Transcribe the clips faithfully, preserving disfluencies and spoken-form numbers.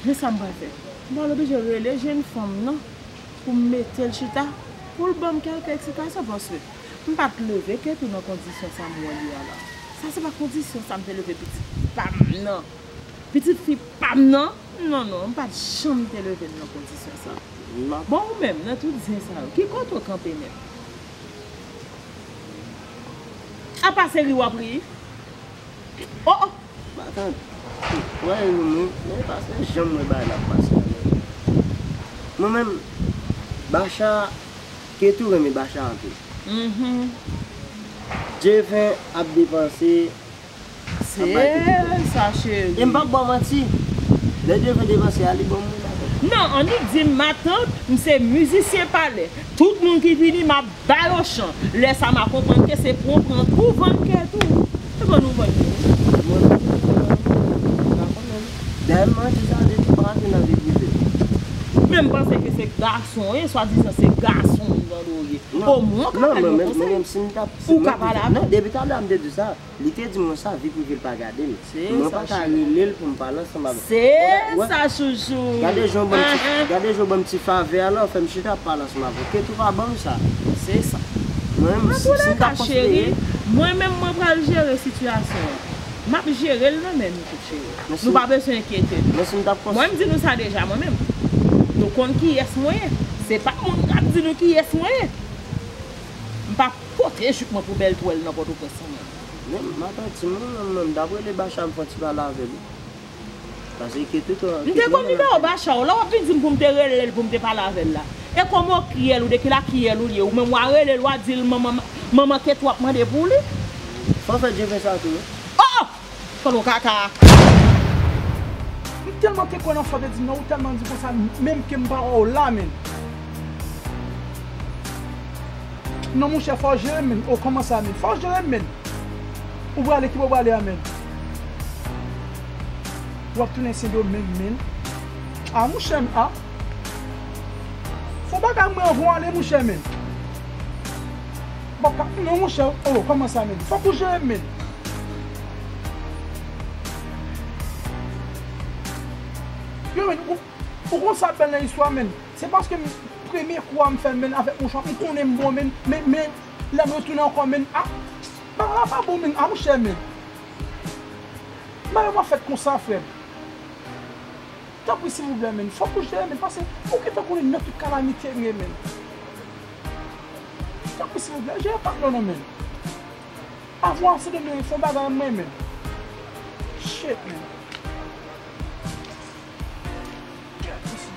Men sa m pral fè. M pral oblije rele jèn fanm nan pou m mete l chita, pou l ban m kèlke eksplikasyon, paske m pa t leve Ketou nan kondisyon sa m wè l ye a la. Sa se pa kondisyon sa m te leve pitit pa m nan. Pitit fi pa m nan. Non, non, m pa t janm te leve l nan kondisyon sa. Bon, ou menm, nan tout zen sa yo, ki kote w kanpe nèt? Apa se ri w ap ri? Oh, oh! Matant, wè, mwen, mwen pa se janm wè bagay la ap pase a, men mwen menm, Bacha, Ketou renmen Bacha anpil. Mhm. Deven ap depanse, ap bay Ketou kòb. Se sa, cheri. E m p ap ba w manti, lè Deven depanse a, li ban m mwen lajan. Non, annik di m, matant, m se mizisyen palè. Tout moun ki vini, m ap ba yo chan. Lè sa m a konprann ke se pou w pran kou vann Ketou. Se pou nou vann yo. Mwen, m pa konnen. Dayè, m di sa depi m pa antre nan vi prive. Men m panse ke se gason w ye, swadizan se gason m tande w ye. Non. Omwen w ka bay yon konsèy. Ou ka pale avè l. Non, depi talè a m te di sa. Li te di m konsa, vi prive l pa gade m. Mwen pa ka rele l pou m pale ansanm avè l. Se sa, chouchou. Gade jan w ban m ti, gade jan w ban m ti favè a la, w fè m chita ap pale ansanm avè w. Ketou pa ban m sa. Se sa. Mwen menm, si, si m t ap konsidere. Mwen menm, mwen pral jere sitiyasyon an. M ap jere l nan men nou tout, cheri. Nou pa bezwen enkyete nou. Men si m t ap konsidere. Mwen, m di nou sa deja, mwen menm. Nou konn kiyès mwen ye. Se pa moun k ap di nou kiyès mwen ye. M pa pote jip mwen pou bèl twèl nan Pòtoprens mwen. Men, matant, timoun, mwen, mwen, m t ap rele Bacha, m fè yon ti pale avè l. Paske tout, m te gon nimewo Bacha w, lè w ap vin di m pou m te rele l, pou m te pale avè l la. E kòman w kyèl ou, de ki la kyèl ou ye? Ou menm w a rele l, w a di l manman, manman Ketou ap mande pou li. Fò w fè Deven sa tou, wi. Oh! Kòlò kaka. M tèlman te kwè nan sa w te di m nan, ou tèlman di konsa, menm ke m pa wè w la, menn. Non, monchè, fò w jere m, menn. O, kòman sa, menn? Fò w jere m, menn. Ou prale, ki bò w prale a, menn? W ap tounen Sendomeng, menn. A, monchè, m, a. Fò bagay mwen anvan w ale, monchè, menn. W ap pa, non, monchè, o, kòman sa, menn? Fòk ou jere m, menn. Yo, menn, ou, ou konn sa bèl nan istwa, menn. Se paske m, premye kou a m fè l, menn, avèk mouchwa, m konnen m bon, menn, men, men, lè m retounen ankò, menn, a, bagay la pa bon, menn, a, monchè, menn. Bagay yo pa fèt konsa, frè m. Tanpri, silvouplè, menn, fòk ou jere, menn, paske ou gentan konnen nan tout kalamite m ye, menn. Tanpri, silvouplè, jere patnè w non, menn. Avan w ap sede mwen fè yon bagay mwen menm. Shit, man. Gad, mesye.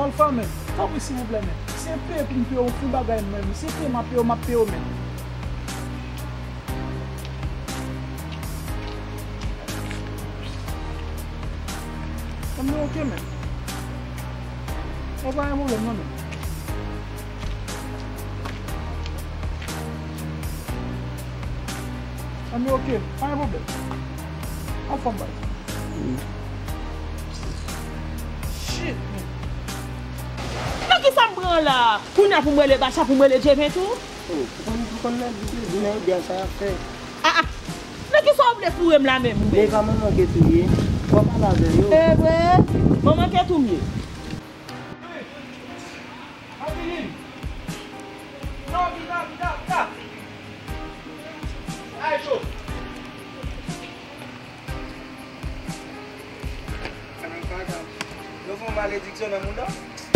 Alfa, man. Tanpri, silvouplè, man. Si se peye pou m peye w, fè yon bagay mwen menm. Si se peye m ap peye w, m ap peye w, man. Ann, ok, man. Ou pa gen pwoblèm, non, man. Ann, ok, pa gen pwoblèm. Anfòm, baz. Shit, man. Nan kisa m pran la? Kounye a pou m rele Bacha, pou m rele Djeven tou? Oh, ou konn, ou konn nèg ki plezi nan ide a sa y ap fè. Ah, ah. Nan kisa w vle foure m la menm, ou menm? Men e pa manman Ketou ye. Fò w pale avè yo. Evre? Manman Ketou m ye. Adeline! Non, vin la, vin la, vin la! Ay, cho! Yo fè yon malediksyon nan mouda.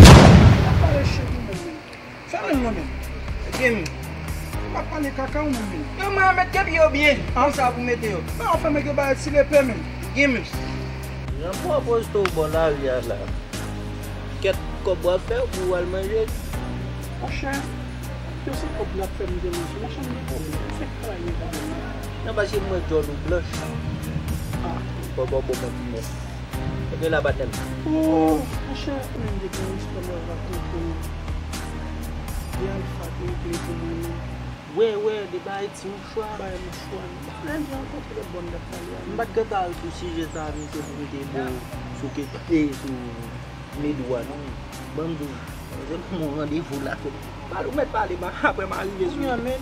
Ap pale shit ou menm, menm. Fèmen l non, menm. Gim. M ap pale kaka ou menm, menm. Yo, mwen mete pye yo byen. Konsa pou mete yo. Men w fèmen ke bagay ti lepè, menm. Gim. Jan m pran poz tou bò lari a la. Kèt kòb w ap fè pou w al manje. Monchè, yo se kòb la k fè m gen manje. Monchè, m gen pwoblèm. Se k travay mwen pa gen manje. Non, paske m wè djòl ou blanch. Ah. Bò, bò, bò, mwen ti mò. Ebyen la, patnè m. Oh, monchè, mwen gen yon istwa mwen rakonte w. E Alfa te ekri pou mwen, non. Wè, wè, de bagay ti mouchwa. Bagay mouchwa, non. Lè m te rankontre lòt bò m t ap pale a. M pa t gentan al sou sijè sa a, misye, pou m te bon sou ke, e sou medou a, non. Ban m di w, se pou mwen randevou la. Pale, ou mèt pale, ma, apre m a rive sou li. Kounye a, men.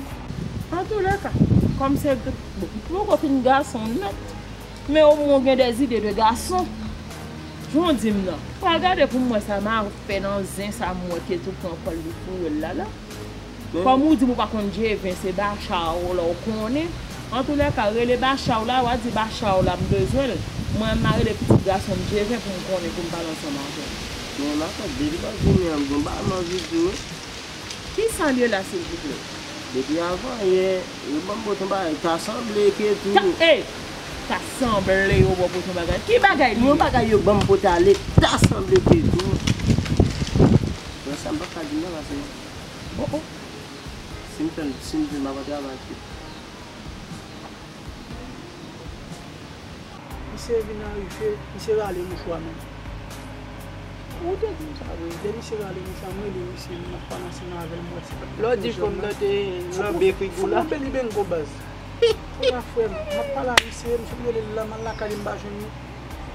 Antouleka, kòm se, bon, m poko fin gason nèt, men omwen w gen des idées de garçon. Jan w di m nan. Pral gade pou m wè sa m a fè nan zen sa m wè Ketou pran kòl li foure l la la. Kòm ou di m ou pa konn Djeven, se Bacha w la w konnen. Antoulèka, rele Bacha w la, w a di Bacha w la m bezwen l. Mwen, m a rele pitit gason m Djeven pou m konnen pou m pale ansanm avè l. Men matant, depi w ap vini an, m gen bagay m anvi di w wi. Kisa l ye la, silvouplè? Depi avan yè, yo ban m pote yon bagay, ta sanble Ketou. Ta, ey! Ta sanble yo ba w pote yon bagay. Ki bagay li ye? Yon bagay yo ban m pote ale, ta sanble Ketou. Bon, sa m p ap ka di l non, paske Oh, oh. Si m fè l, si m di l m ap antre avè l tou. Misye vin arive, misye rale mouchwa menm. Ou te di m sa vre, lè misye rale mouchwa, m rele misye, m ap pale ansanm avè l, m wè se pa. Lè w di fò m tante lanbe figi w la. Fò m lanbe li bengo baz. Kounye a frè m, m ap pale a misye, m sot rele l la, m al lakay li, m pa jwenn li.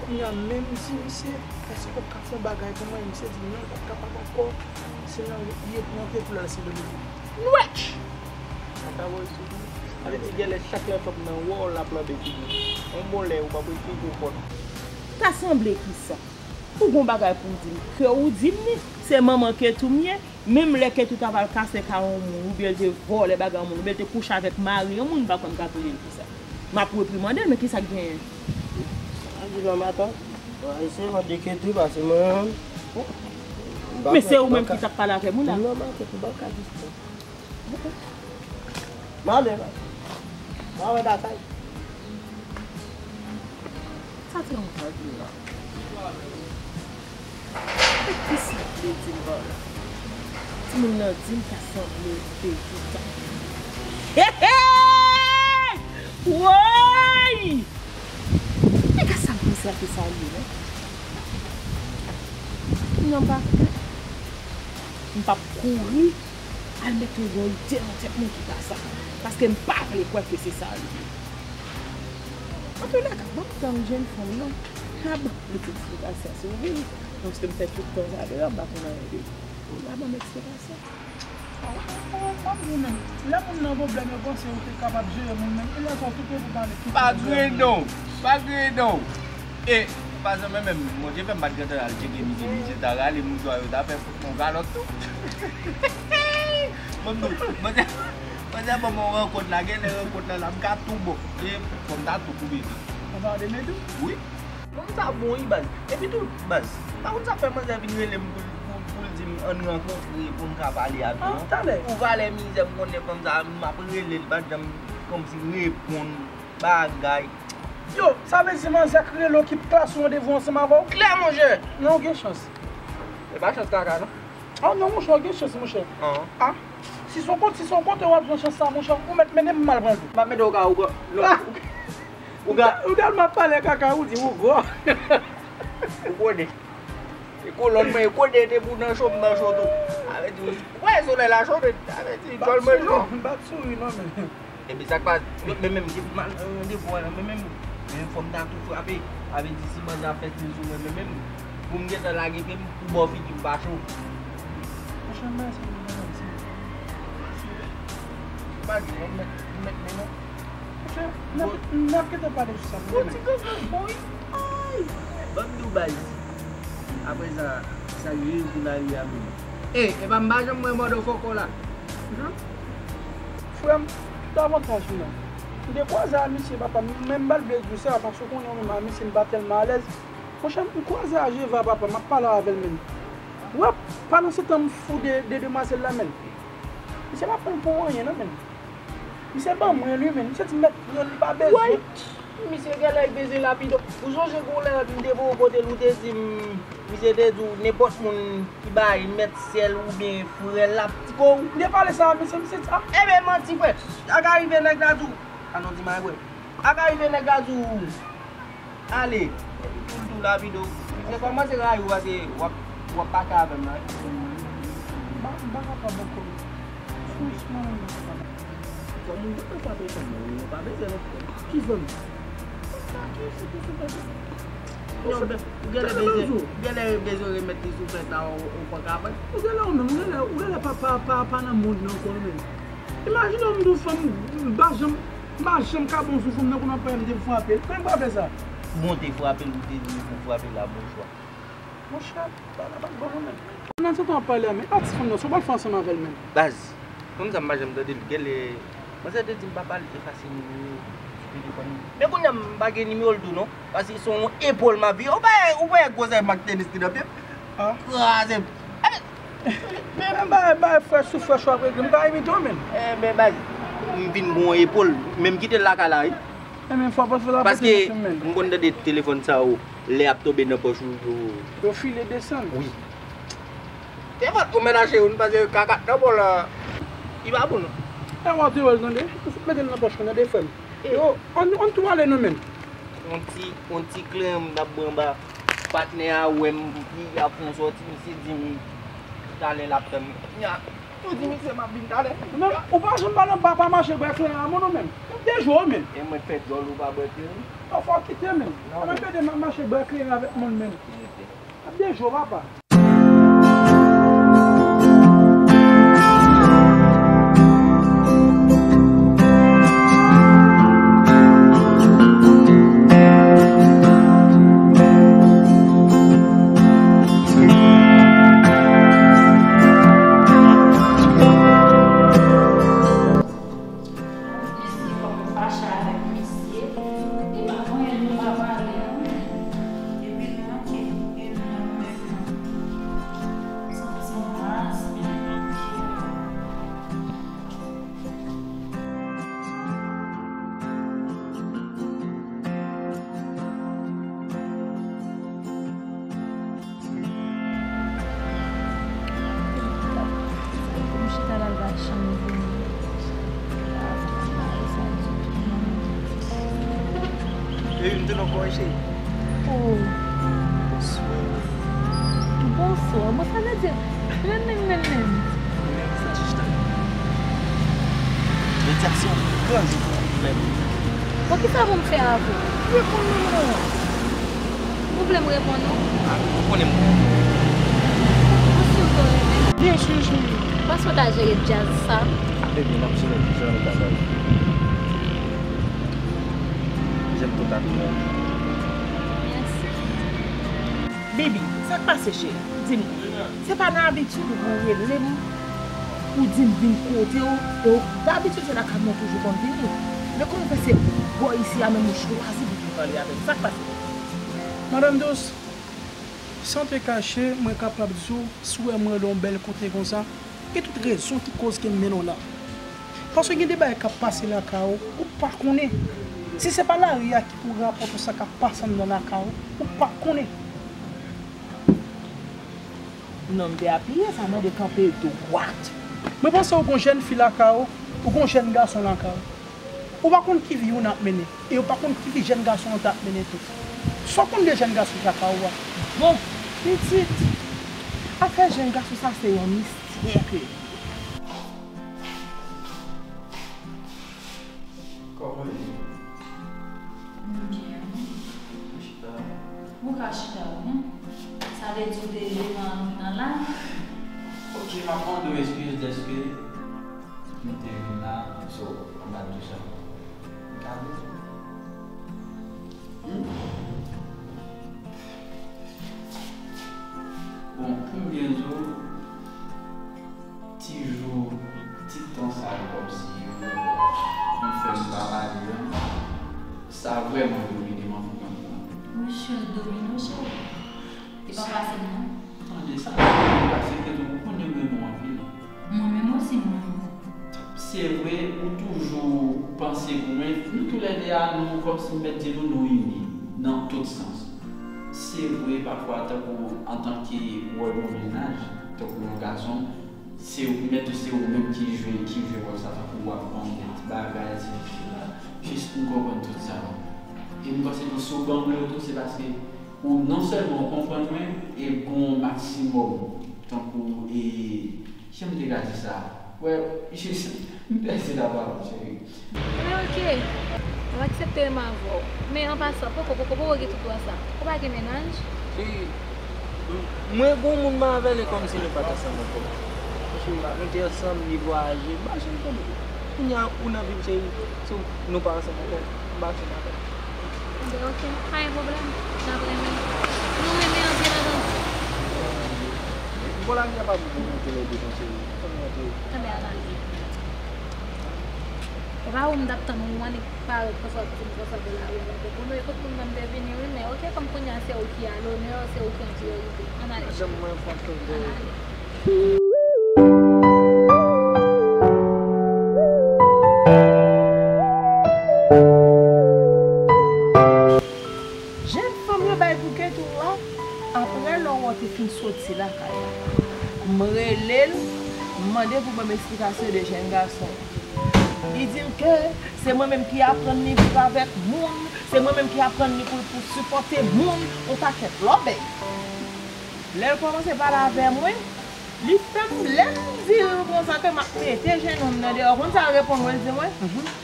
Kounye a menm di misye, èske w ka fè yon bagay pou mwen? Misye di non, l pa t kapab ankò. Se nan li ye pou antre pou l al Sendomeng. Nwèch! Sa ta voye sou li. Sa vle di genlè chak lè fòk nan wè w l ap lanbe figi w. Yon bon lè ou p ap ret figi w pòt. Ta sanble kisa? Ou gon bagay pou w di m, ke ou di m li, se manman Ketou m ye, menm lè Ketou ta pral kase kay yon moun, oubyen l te vòlè bagay yon moun, oubyen l te kouche avèk mari yon moun, m pa kwè m ka touye l pou sa. M ap reprimande l, men kisa k genyen? Sa di non, matant. Mwen eseye mande Ketou, paske mwen menm, m pa Men se ou menm ki t ap pale avè m wi la. Non, matant, m pa ka di sa. M ale la. M a wè lakay. Sa te yon bagay la. E kisa l vle di m pa la? Timoun nan di m ta sanble l te toutan. Hey, hey! Woy! Nèg a sa m panse a te sa l ye, non? Non, pa. M p ap kouri al mete yon ide nan tèt mwen ki pa sa. Paske m pa vle kwè ke se sa l ye. Antoulèka, ban m tann jèn fanm nan. N a ban m plis eksplikasyon sou li. Paske m fè tout tan sa deyò, m pa konn anyen de li. N a ban m eksplikasyon. Mwen, mwen, mwen, mwen, mwen, lè moun nan pwoblèm, yo panse yo te kapab jere moun menm. E lè sa, w tou prè pou pale tout pwoblèm. Pa griyen non. Pa griyen non. E, pa zanmen menm, Bondye fè m pa t gentan al tcheke misye, misye ta rale mouchwa yo ta fè fout mwen yon kalòt tou. Mwen, mwen, mwen, mwen, mwen, mwen, mwen, rankont la, genlè rankont la, la, m ka tou bon. E, fò m ta tou koupe tou. Ou pa de men tou? Wi. Moun sa bon wi baz. Epi tou, baz, pa konn sa k fè manzè vin rele m pou, pou, pou l di m ann rankontre pou m ka pale avè w. An, talè. Pou valè mizè m konnen fanm sa, m ap rele l, l pa t janm kòmsi reponn bagay. Yo, sa vle di se manzè k rele w ki pase randevou ansanm avè w? Klè, monchè. Non, w gen chans. E pa chans kaka, non. Ah non, monchè, w gen chans, monchè. Ah. Ah, si se yon kont, si se yon kote w ap jwenn chans sa, monchè, ou mèt mennen m m al pran l tou. M ap mete w ka ou pran. Ou ka, ou ka. Ou tèlman ap pale kaka, ou di ou gwo. Ou konnen. E kolòn mwen, e konnen depi w nan cho, m nan cho tou. Sa vle di, ou wè solèy la cho, men sa vle di, djòl mwen cho. M pa t souri non, men. Epi sa k pa, yo, men menm, si m al nan randevou an, men menm, men fò m ta tou frape. Sa vle di, si manzè ap fè siy sou mwen, men menm, pou m gentan lage pye m, pou bò figi m pa cho. Monchè, m pa eseye nan manti. Pa di, non, m mèt, m mèt men non. Monchè, n ap, n ap gentan pale sou sa pou demen. Bon, ti granmoun, bon, wi. Ay! Ban m di w, baz. Apre sa, sa k jere pou lari a menm. E, e pa m pa janm wè mòdòfòkò la. Frè m, tout avantaj li nan. M te kwaze a misye, papa, m menm pa t vle di w sa, paske w konnen w menm a misye, m pa tèlman alèz. Monchè, m kwaze a Jeva, papa, m ap pale avè l menm. W ap, pandan se tan m fou de, de demwazèl la menm. Misye pa pran l pou anyen non menm. Misye ban mwen li menm. Misye di m mèt pran l, li pa bezwen. Misye genlè bezwen lapide w. Ou sonje gon lè m te voye w kote l, ou te di m, misye te di w nenpòt moun ki bay mèt sè l oubyen frè l, l ap tiko w. M te pale sa a misye, misye di, ah. Ebyen manti frè. Sa ka rive nèg la di w, a non di m a vre. Sa ka rive nèg la di w, ale. Epi tou l tou lapide w. Misye kòmanse rayi w paske w ap, w ap pake avè m la. M pa, m pa kapab ankò. Franchman, m pa kapab. Kòm ou gentan frape fanm nan, ou pa bezwen lòt frè. Ki fanm? Fanm sa ki sou, ki sou tèt ou. Non, ou genlè bezwen, ou genlè bezwen remèt li sou tèt la, ou, ou pa kapab. Ou genlè ou menm, ou genlè, ou genlè pa, pa, pa, pa nan mond nan ankò, ou menm. Imajine w, m di w fanm, m pa janm, m pa janm ka bon sou fanm nan, kounye a m te frape l. Kòman m ka fè sa? Bon, te frape l, ou te di ou frape l a bon chwa. Monchè, bagay la pa t bon non, menn. Nan se tan w ap pale a, men e pa ti fanm nan, sa w pral fè ansanm avè l, menn? Baz, fanm sa m pa janm tande l. Genlè, manzè te di m pa pale efase nimewo sou telefòn li. Men kounye a m pa gen nimewo l tou non. Paske se yon epòl m ap viv. Ou pa, ou pa wè gwo zèv m ak tenis ki nan pye m? Ah. Kraze m. Men bagay, bagay frèch sou frèch w ap regle. M ka imite w, menn. Enben, baz, m vin gon epòl. Men m kite l lakay la, wi. Enben, fò pa fè la. Paske m konn tande telefòn sa yo, lè y ap tonbe nan pòch ou, yo. Yo file desann. Wi. Telefòn ou menaje youn, paske kakat nan bò la, li pa bon, non. E w ap te wè l, tande. Ou fout mete l nan pòch ou, tande, frè m. Yo, ann, ann tou ale non, menn. Yon ti, yon ti klenyen m t ap pran anba. Patnè a wè m, li ap fè yon sòti, misye di m talè l ap tann mwen. Kounya, yo di misye m ap vin talè. Men, ou pa janm pa nan, pa, pa mache bwè klenyen a, non, menn. M ap dejwe w, menn. E mwen fè djòl ou pa bwè klenyen? Fò, fò w kite, menn. Mwen tande m ap mache bwè klenyen avèk moun, menn. M ap dejwe w, papa. Mesye, kòm m fache avèk misye, e pa mwen, nou pa pale, non. Epi nou manke, e nou nan menm nan. Santi yon ras, men. Pou m chita la, l pa janm vini. Baby, m te nan kò, cheri. Oh. Bonswa. Bonswa. Bonswa, Nadye. Ren, ren, ren, ren. Ren, sa ti chita. Jodi a se yon gran jou pou ou, frè m. Bon, kisa pou m fè avè w? Reponn mwen, non. Ou vle m reponn ou? A, ou konnen m. Ou si w te renmen? Byen si, cheri. Panse w ta jere djaz sa? Baby, n ap jere l jan nou ta pale. J'aime tout à fait. Mèsi. Baby, sa k pase, cheri? Di m, se pa nan abitid ou pou w rele m, pou w di m vin kote w, e w, dabitid se lakay mwen w toujou konn vini. Men kòman w fè se bò isi a menm ou chwazi pou w vin pale avè m? Sa k pase? Madame Douce, san te kache, mwen kapab di w, si w wè m rele w bèl kote konsa, gen tout rezon ki koz ke m mennen w la. Paske gen de bagay k ap pase lakay ou, ou pa konnen. Si se pa lari a ki pou rapòte w sa k ap pase anndan lakay ou, ou pa konnen. Non, m te apiye, sa mande kanpe dwat. Mwen panse ou gon jèn fi lakay ou, ou gon jèn gason lakay ou. Ou pa konn ki vi youn ap mennen, e ou pa konn ki vi jèn gason an t ap mennen tou. Sa w konn de jèn gason lakay ou a? Bon, pitit, afè jèn gason sa se yon mistè ke. Kòman w ye? Mwen byen, wi. Ou chita? Ou ka chita, wi. Sa vle di w te devan nan la? Ok, m ap mande w eskiz dèske m te vin la, so, anba douch la. M ka di w. Hmm? Bon, pou m byen di w, ti jou, ti tan sa yo kòmsi yo, yo fè m pa pale, sa vrèman domine m anpil, anpil, anpil. Monchè, domine w, cheri. E pa fasil, non. Tande, sa pa fasil, paske tou, ou konnen m renmen w anpil. Mwen menm osi, m renmen w. Se vre, ou toujou panse pou mwen. Nou toulède a, nou, kòmsi m mèt di nou, nou ini nan tout sans. Se vre, pafwa, tankou antanke ou wè gon mennaj, tankou yon gason, se ou, mèt ou, se ou menm ki jwe, ki jwe wòl sa, tankou w ap ban m de ti bagay, sesi, sela. Jis pou m konprann tout sa yo. E m panse tou, si w ban m yo tou, se paske ou non sèlman w konprann mwen, e gon maksimòm, tankou, e, jan m te ka di sa? Wè, jis, m pèdi lapawòl, cheri. Men oke, m aksepte renmen avè w. Men an pasan, poko, poko, poko gen tout dwa sa. Ou pa gen mennaj? Cheri, m-, mwen gon moun m avè l e kòmsi nou pa t ansanm ankò. Cheri, nou te ansanm, li vwayaje, m pa janm konnen. Kounye a, ou nan vi m, cheri, si w-, nou pa ansanm ankò, m pa janm avè l. Ok, pa gen pwoblèm. N ap renmen. Nou renmen antre ladan. Bon, la, y a pa moun pou monte lè de konse. Fò n monte. Tande, al ale. E pa ou m t ap tann, ou annik parèt konsa w ap di m konsa de lari a pa bon. Bon, nou, ekout, moun nan m te vini, wi, men ok, kòm kounye a se ou ki a lonè, se ou ki an priyorite. Ann ale. Madanm mwen, fò m tande. Ann ale. Jèn fanm yo bay bouke tou la, apre lè w te fin soti lakay la. M rele l, m mande pou ban m esplikasyon de jèn gason an. Li di m ke se mwen menm ki aprann li viv avèk moun, se mwen menm ki aprann li pou l pou sipòte moun, yon pakèt lòbèy. Lè l kòmanse pale avè mwen, li fè m, lè m di l konsa ke m ap mete jennonm nan deyò, ou konn sa l reponn mwen, l di mwen,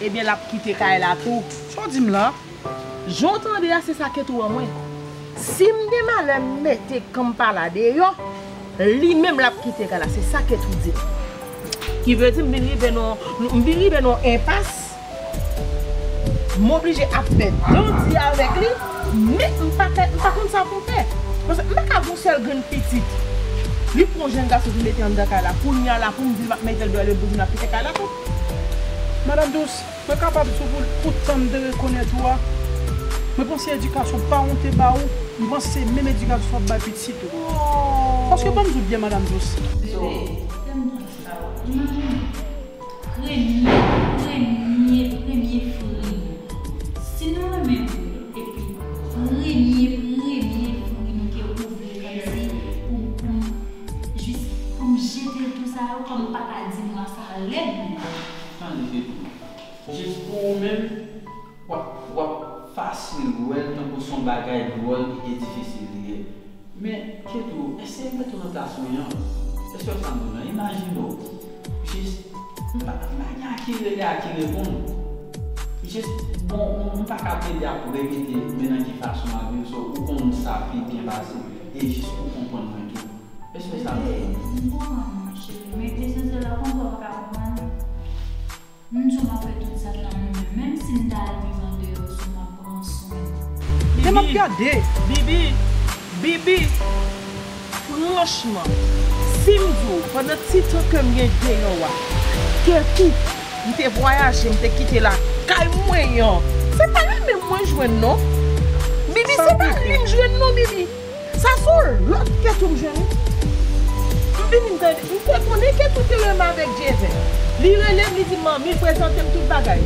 ebyen, l ap kite kay la tou. Sa w di m la? Jan w tande a, se sa Ketou ban mwen. Si m gen malè m mete kanpa la deyò, li menm l ap kite kay la. Se sa Ketou di m. Ki vle di m vin rive nan, m vin rive nan yon enpas. M oblije ap fè dandi avèk li, men m pa fè, m pa konn sa pou m fè. Paske m pa ka gen yon sèl grenn pitit. Li pran yon jèn gason ki mete anndan kay la. Kounye a la, pou m di l m ap mete l deyò, li pou di m l ap kite kay la tou. Madanm Dous, mwen kapab di w pou, pou tan m te rekonèt ou a, mwen panse edikasyon pa w te ba ou, mwen panse se menm edikasyon w ap bay pitit ou. Paske ban m di w byen, Madanm Dous. Bebe, tèm nan sa w. Imajine, premye, premye, premye fri nou. Si nou renmen vre, epi premye, premye fri nou ke ou vle kòmsi pou, pou m jis, pou m jete l tou sa yo, kòm papa di m la, sa lèd. Tande, Ketou. Jis pou ou menm, w ap, w ap fasil wè l tankou se yon bagay dwòl e difisil li ye. Men, Ketou, èske m mete w nan plas mwen an? Èske w sa m di w lan? Imajine w. Jis, m pa, m pa gen a ki rele, a ki reponn. Jis, bon, m, m pa ka plede ap repete, men nan ki fason m ap viv, so, ou konn sa pi byen pase, e jis ou konprann mwen tou. Èske w sa m di w lan? Bebe, m konprann, cheri, men esansyèl la, konsa w pa ka konprann. M di w m ap fè tout sa k nan men mwen, menm si m ta al viv andeyò, si w m ap pran swen. Men m ap gade. Bibi, Bibi, franchman, si m di w, pandan ti tan ke m gen deyò a, Ketou, m te vwayaje, m te kite lakay mwen an, se pa li menm mwen jwenn non. Bibi, se pa li m jwenn non, Bibi. Sa se yon lòt Ketou m jwenn wi. M vini m tande, m te konnen Ketou te renmen avèk Djeven. Li rele m, li di m, manmi, l prezante m tout bagay.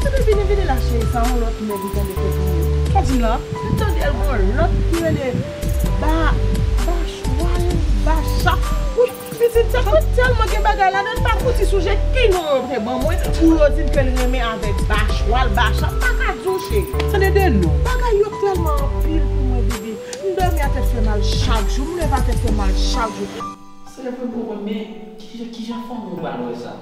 Epi vini, vini la cheri, sa yon lòt nèg ou tande Ketou ye. Sa w di m la? M tande l gon lòt ki rele Ba, Bachwal, Bacha. Wi, pitit sa, mwen tèlman gen bagay ladan, m pa fouti sonje ki non yo te ban mwen pou yo di m ke l renmen avèk Bachwal, Bacha. M pa ka di w cheri. Tande de non. Bagay yo tèlman anpil pou mwen, Bibi. M dòmi a tèt fè mal chak jou, m leve a tèt fè mal chak jou. Se vre m konprann, men kijan, kijan fanmi w pral wè sa?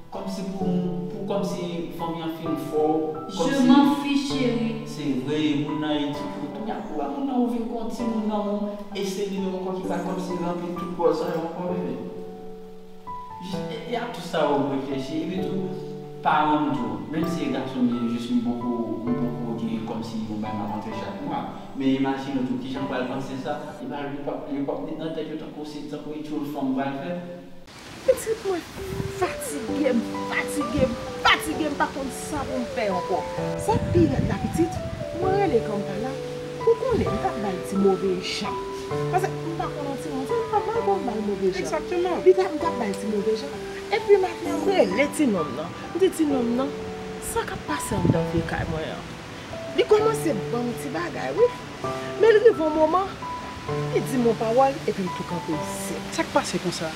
Kòmsi pou, pou kòmsi fanmi an fin fè w, kòmsi. Je m'en fiche, chérie. Se vre, moun nan etid ou. Kounye a, ou wè moun nan ou vin gon timoun nan ou, e se li menm ankò ki pral kòmsi ranpli tout wòl sa yo ankò, bebe. Jis, e, e a tout sa yo m reflechi. Epi tou, paran m tou, menm si e gason m ye, jis m poko, m poko gen kòmsi yon bagay m ap antre chak mwa. Men imajine w tou, kijan m pral panse sa? Li pa, li p ap, li p ap met nan tèt yo tankou se, tankou e tchoul fanm m pral fè. Pitit mwen fatige, m fatige, m fatige, m pa konn sa pou m fè ankò. Sa k pi rèd la, pitit, mwen rele kanpa la, ou konnen m t ap ba l ti move jan. Paske m pa konn yon timoun, se yon fanm mwen konn ba l move jan. Egzakteman. Li t ap, m t ap ba l ti move jan. Epi maten an, m rele ti nonm nan. M di ti nonm nan, sa k ap pase anndan vye kay mwen an? Li kòmanse ban m ti bagay, wi. Men l rive yon moman, li di m yon pawòl, epi l tou kanpe sèk. Sa k pase konsa?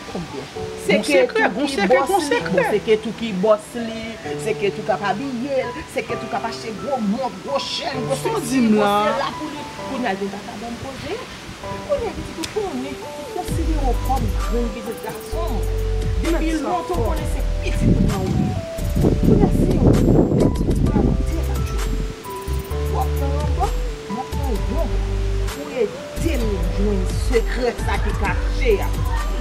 Konbyen? Se Ketou ki bòs li. Bon, se Ketou ki bòs li, se Ketou k ap abiye l, se Ketou k ap achte gwo mont, gwo chèn, gwo sesi, gwo sela pou li. Kounye a l vin pa ka ban m koze. Kounye a pitit ou konnen, ou konsidere w kòm grenn pitit gason m. Depi lontan ou konnen se pitit mwen ou ye. Kounye a se ou, ou te la tjou. W ap nan yon bò, m ap nan yon bò. Pou ede m jwenn sekrè sa ki kache a.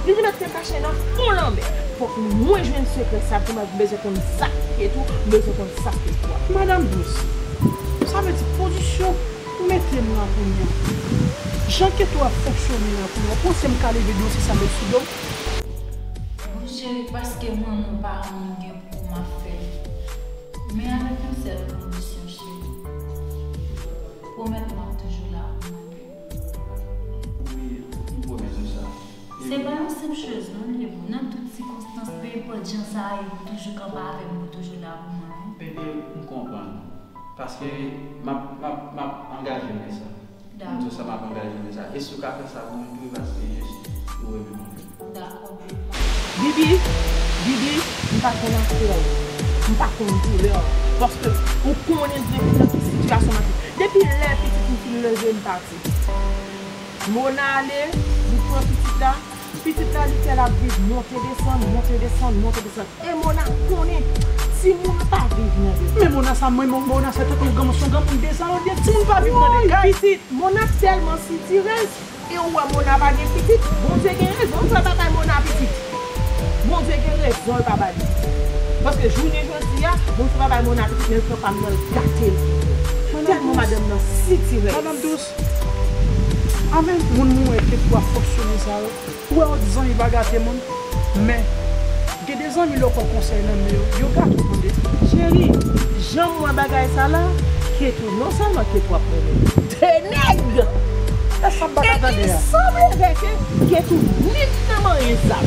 Li vin ap te kache nan fon lanmè. Fòk mwen jwenn sekrè sa, pou mwen bezwen konn sa k Ketou, m bezwen konn sa k Ketou a. Madanm Dous, sa vle di pozisyon ou mete m nan kounye a. Jan Ketou ap fonksyone nan kounye a, ou panse m ka leve dosye sa met sou do m? Bon cheri, paske manman w pa renmen w gen pou w m ap fè l. Men avèk yon sèl kondisyon cheri. Pwomèt m w ap toujou la pou mwen. Wi, m pwomèt ou sa. Se pa yon senp choz non li ye boo. Nan tout sikonstans, pe enpòt jan sa ye, pou toujou kanpe avè m, pou toujou la pou mwen wi. Bebe, m konprann ou. Paske m ap, m ap, m ap angaje m nan sa. M di w sa, m ap angaje m nan sa. E si w ka fè sa pou mwen tou, e paske jis ou renmen m anpil. Dakò boo. Bibi, Bibi, m pa konn afè w. M pa konn doulè w. Paske ou konnen depi nan ki sitiyasyon m ap viv. Depi lè pitit m fin leve m pati. Mona ale, li pran pitit la. Pitit la li fè l ap viv monte desann, monte desann, monte desann. E Mona konnen timoun pa viv nan de kay. Men Mona sa mwen, Mona sa tankou yon granmoun, se yon granmoun dezòde. Timoun pa viv nan de kay. Pitit, Mona tèlman sitirèz. E ou wè Mona pa gen pitit, Bondye gen rezon, sa pa bay Mona pitit. Bondye gen rezon l pa bay li pitit. Paske jounen jodi a, Bondye pa bay Mona pitit, men l pran pa m nan l gate l. Tèlman madanm nan sitirèz. Madanm Dous, anben moun mwen ke pou ap fonksyone sa yo. Ou wè yo di zanmi pa gate moun, men gen de zanmi lè w pran konsèy nan men yo, yo gate w tande. Cheri, jan m wè bagay sa la, Ketou, non sèlman Ketou ap renmen m. Te nèg! E sa m pa ka tande a. Sanble vè ke Ketou menm nan manyen zam.